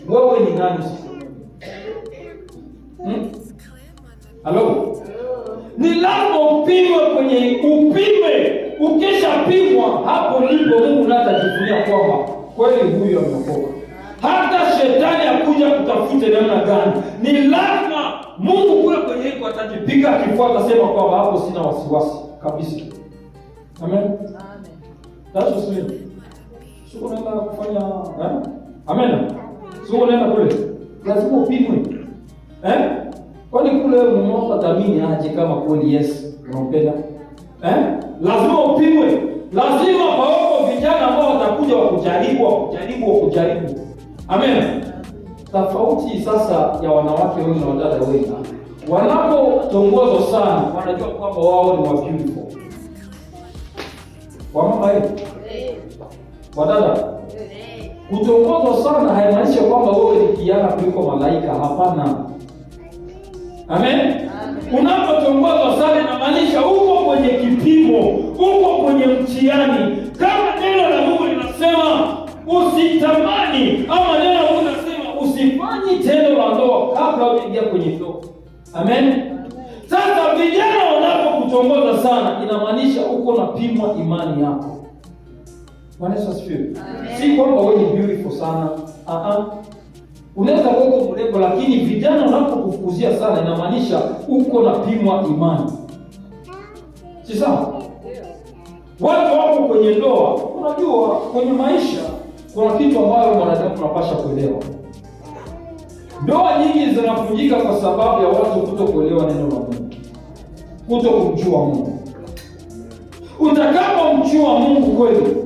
Wewe ni nani siku? Halo? Ni lazima upimwe kwenye upime. Ukishapimwa hapo ndipo Mungu naye atajivunia kwamba kweli huyu ameokoka. Hata shetani akuja kutafute namna gani, ni lazima Mungu kule kwenye iko atajipiga kifua, atasema kwamba hapo sina wasiwasi kabisa. Amen. That's just me. Sio unaenda kufanya eh? Amen. Sio unaenda kule. Lazima upimwe. Eh? Kwani kule mume wako atamini aje kama kweli yes unampenda? Eh? Lazima upimwe. Lazima pawepo vijana ambao watakuja wakujaribu, wakujaribu, wakujaribu. Amen. Tofauti sasa ya wanawake wengi na wadada wengi, wanapotongozwa sana wanajua kwamba wao ni wa beautiful. Wamama hivi, wadada, kutongozwa sana haimaanishi kwamba wewe ni kiana kuliko malaika. Hapana. Amen. Unapotongozwa sana inamaanisha uko kwenye kipimo, uko kwenye mtihani. Kama neno la Mungu linasema usitamani, ama neno la Mungu linasema usifanye tendo la ndoa kabla hujaingia kwenye ndoa. Amen. Sasa vijana wanapokutongoza sana, inamaanisha uko napimwa imani yako. Bwana Yesu asifiwe. Si kwamba wewe ni beautiful sana. Ah ah. Unaweza kuwa uko mrembo, lakini vijana wanapokufukuzia sana, inamaanisha uko napimwa imani. Si sawa? Watu wako kwenye ndoa. Unajua, kwenye maisha kuna kitu ambayo mwanadamu unapasha kuelewa. Ndoa nyingi zinavunjika kwa sababu ya watu kutokuelewa neno la Mungu, kuto kumjua Mungu. Utakapomjua Mungu kweli,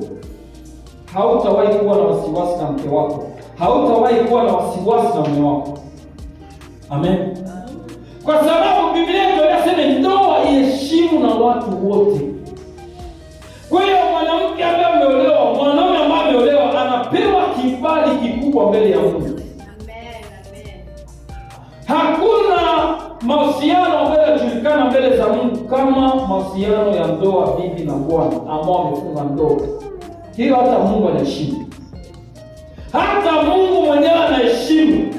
hautawahi kuwa na wasiwasi na mke wako, hautawahi kuwa na wasiwasi na mume wako. Amen. Kwa sababu Biblia inasema ndoa iheshimu na watu wote. Kwa hiyo mwanamke ambaye ameolewa, mwanaume ambaye ameolewa anapewa kibali kikubwa mbele ya Mungu. Hakuna mahusiano ambayo yanajulikana mbele za Mungu kama mahusiano ya ndoa, bibi na bwana ambao wamefunga ndoa. Hiyo hata Mungu anaheshimu, hata Mungu mwenyewe anaheshimu.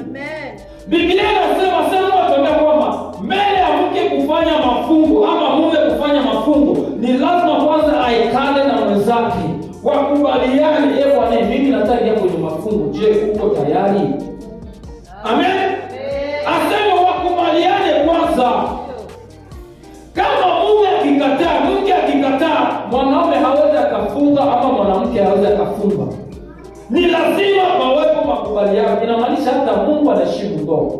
Biblia inasema sema watuambia kwamba mbele ya mke kufanya mafungo ama mume kufanya mafungo ni lazima kwanza aikale na mwenzake, wakubaliane. Eh, bwana, mimi nataka ingia kwenye mafungo, je, uko tayari? Amen. Asema wakubaliane kwanza. Kama mume akikataa, mke akikataa, mwanaume hawezi akafunga ama mwanamke hawezi akafunga. Ni lazima pawepo makubaliano. Inamaanisha hata Mungu anaheshimu ndoa.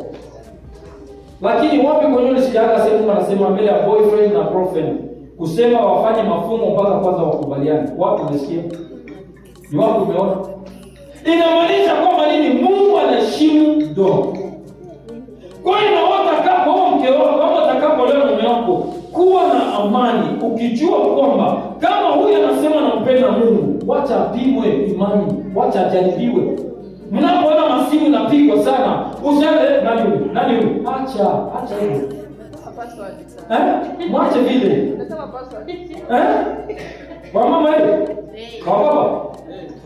Lakini wapi kwenye ile sijaga sehemu Mungu anasema mbele ya boyfriend na girlfriend kusema wafanye mafungo mpaka kwanza wakubaliane? Wapi umesikia? Ni wapi umeona? Inamaanisha kwamba nini? Mungu anaheshimu ndoa. Kwa hiyo na wewe utakapo mke wako ama utakapolewa mume wako, kuwa na amani ukijua kwamba kama huyu anasema nampenda Mungu, wacha apimwe imani, wacha ajaribiwe. Mnapoona masimu inapigwa sana, usianze nani huyu? Nani huyu? Acha, acha hivyo. Eh? Mwache vile. Eh? Kwa mama eh? Kwa baba?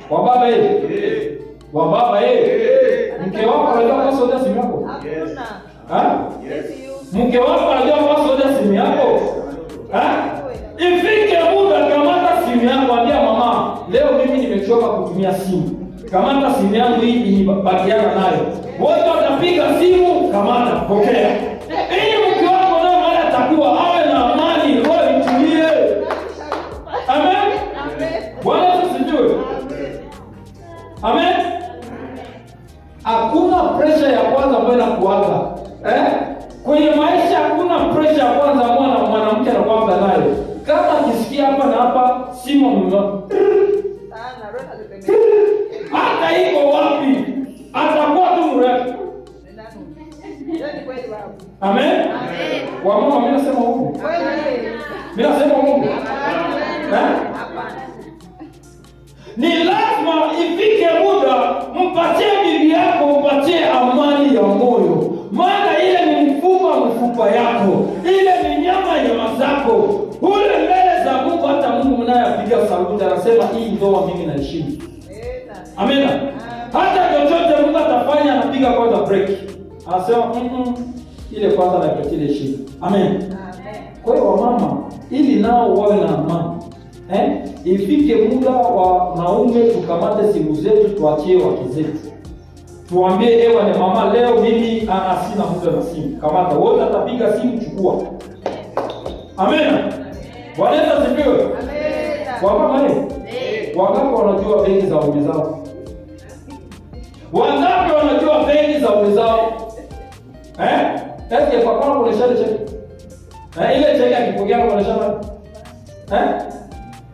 Kwa baba eh? Kwa baba eh? Mke wako anajua password ya simu yako? Ha? Mke wako anajua password ya simu yako? Ha? Ifike muda kamata simu yako, ambia mama, leo mimi nimechoka kutumia simu. Kamata simu yangu hii inibakiana nayo. Wote watapiga simu, kamata, pokea. Ili mke wako naye mahali atakuwa awe na amani, roho itulie. Amen. Bwana Yesu asifiwe. Amen. Hakuna pressure ya kwanza ambayo inakuaga. Eh? Kwenye maisha hakuna pressure ya kwanza mwana mwanamke anakuaga nayo. Kama akisikia hapa na hapa simu mume hata iko wapi, atakuwa tu mrefu. Amen. Wamama, mimi nasema huko. Mimi nasema huko. Eh? Ni lazima ifike muda mpatie bibi yako, mpatie amani ya moyo, maana ile ni mfupa mfupa yako, ile ni nyama nyama zako. Ule mbele za Mungu, hata Mungu mnayepiga saluti anasema hii ndoa mimi naheshimu. Amina. Hata chochote Mungu atafanya, anapiga anapiga kwanza break, anasema ile kwanza naipatia ile shida. Amen. Kwa hiyo wamama, ili nao wawe na amani, ifike muda wa naume tukamate simu zetu, tuachie wake zetu, tuambie ewa ni mama, leo mimi sina muda na simu, kamata wote, atapiga simu, chukua. Amen. Bwana Yesu asifiwe. Wamama, wangapi wanajua benki za waume zao? Wangapi wanajua benki za waume zao? Eh? Eske papa anakuonyesha ile cheki? Ile cheki akipokea anakuonyesha nani? Eh?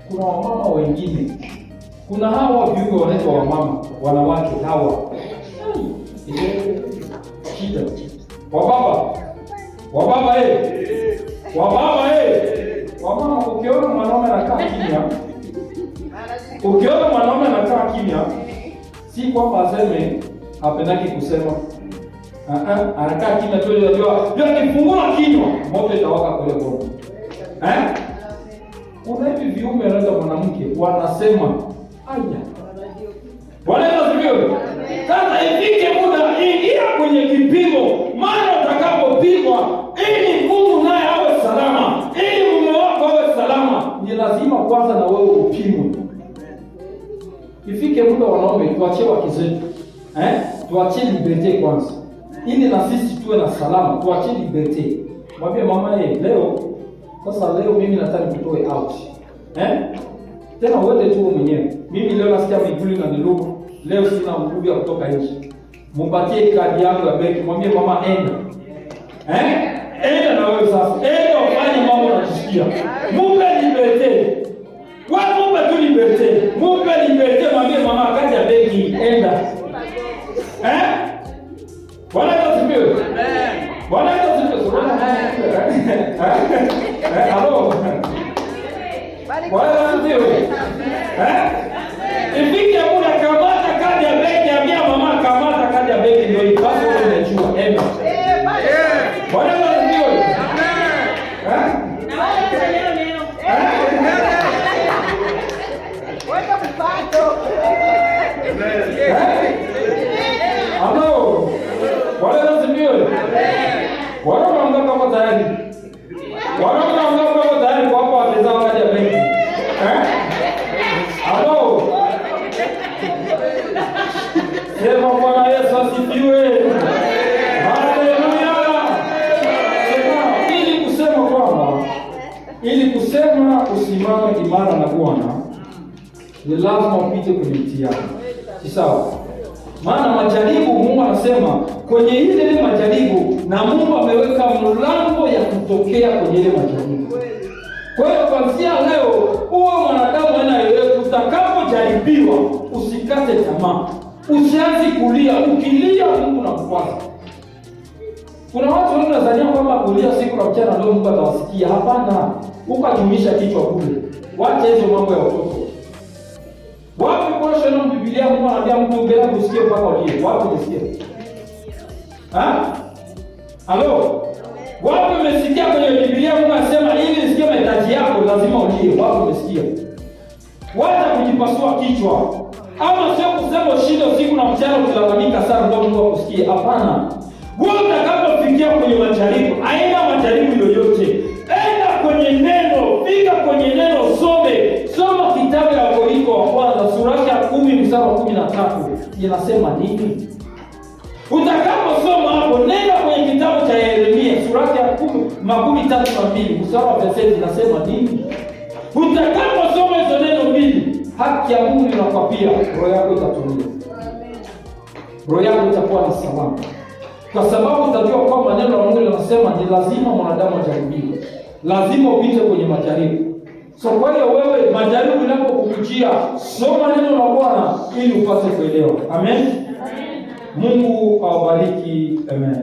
Kuna wamama wengine. Kuna hawa viumbe wanaitwa wamama, wanawake hawa. Shida. Wababa. Wababa eh. Wababa eh. Wamama, ukiona mwanaume anakaa kimya, ukiona mwanaume anakaa kimya, si kwamba aseme hapendaki kusema. Anakaa kimya tu, unajua, ndio akifungua kinywa moto itawaka kule kwa. Eh? Kuna hivi viumbe wanaitwa mwanamke wanasema aya. Bwana Yesu asifiwe. Sasa ifike muda, ingia kwenye kipimo, maana utakapopimwa, ili Mungu naye awe salama, ili mume wako awe salama, ni lazima kwanza na wewe upimwe. Ifike muda wanaume tuachie wake zetu, tuachie liberté kwanza, ili na sisi tuwe na salama. Tuachie liberté, mwambie mama ye, leo sasa, leo mimi nataka nikutoe out, Tena uende tu wewe mwenyewe. Mimi leo nasikia miguu inaniluma, leo sina nguvu ya kutoka nje. Mupatie kadi yangu ya benki, mwambie mama enda. Enda na wewe sasa. Enda ufanye mambo unajisikia. Mupe liberté. Wewe mupe tu liberté. Mupe liberté, mwambie mama kadi ya benki, enda. Bwana Yesu asifiwe. Bwana Yesu asifiwe. Halo. Bwana Yesu asifiwe. Ifike muda, kamata kadi ya benki, ambia mama kamata kadi ya benki ndio hii. Basi wewe unajua. Enda. Bwana Yesu asifiwe. Eh? Eh? Weka mpato. Eh? Halo. Bwana Yesu asifiwe. Wanaume wangapi wako tayari? Wanaume wangapi wako tayari kuwapa wake zao kadi ya benki? Eh? Halo. Sema Bwana Yesu asifiwe. Haleluya. Sema ili kusema kwamba ili kusema usimame imara na Bwana ni lazima upite kwenye mtihani. Si sawa? Maana majaribu, Mungu anasema kwenye ile majaribu, na Mungu ameweka mlango ya kutokea kwenye ile majaribu. Kwa hiyo kuanzia leo uwe mwanadamu aina yoyote, utakapojaribiwa usikate tamaa, usianze kulia. Ukilia Mungu nakukwaza. Kuna watu wengi wanadhania kwamba kulia usiku na mchana ndio Mungu atawasikia. Hapana, ukajumisha kichwa kule. Wacha hizo mambo ya watoto. Wapi kwa na Biblia Mungu anaambia mtu bila kusikia mpaka ulie? Wapi umesikia? Ha? Halo? Wapi umesikia kwenye Biblia Mungu anasema ili nisikie mahitaji yako lazima ulie? Wapi umesikia? Wacha kujipasua kichwa. Ama sio kusema ushinde usiku na mchana ukilalamika sana ndio Mungu akusikie. Hapana. Wewe utakapofikia kwenye majaribu, aina majaribu yoyote, enda kwenye neno, fika kwenye neno, some. Soma kitabu ya Wakorintho wa kwanza sura ya 10 mstari wa 13. Inasema nini? Utakaposoma hapo, nenda kwenye kitabu cha Yeremia sura ya 10:32 mstari wa 7 inasema nini? Utakaposoma hizo neno mbili, haki ya Mungu inakwapia, roho yako itatulia. Roho yako itakuwa na salama. Kwa sababu utajua kwamba neno la Mungu linasema ni lazima mwanadamu ajaribiwe. Lazima upite kwenye majaribu. So kwa hiyo wewe majaribu inapokukujia, soma neno la Bwana ili upate kuelewa. Amen. Mungu awabariki. Amen.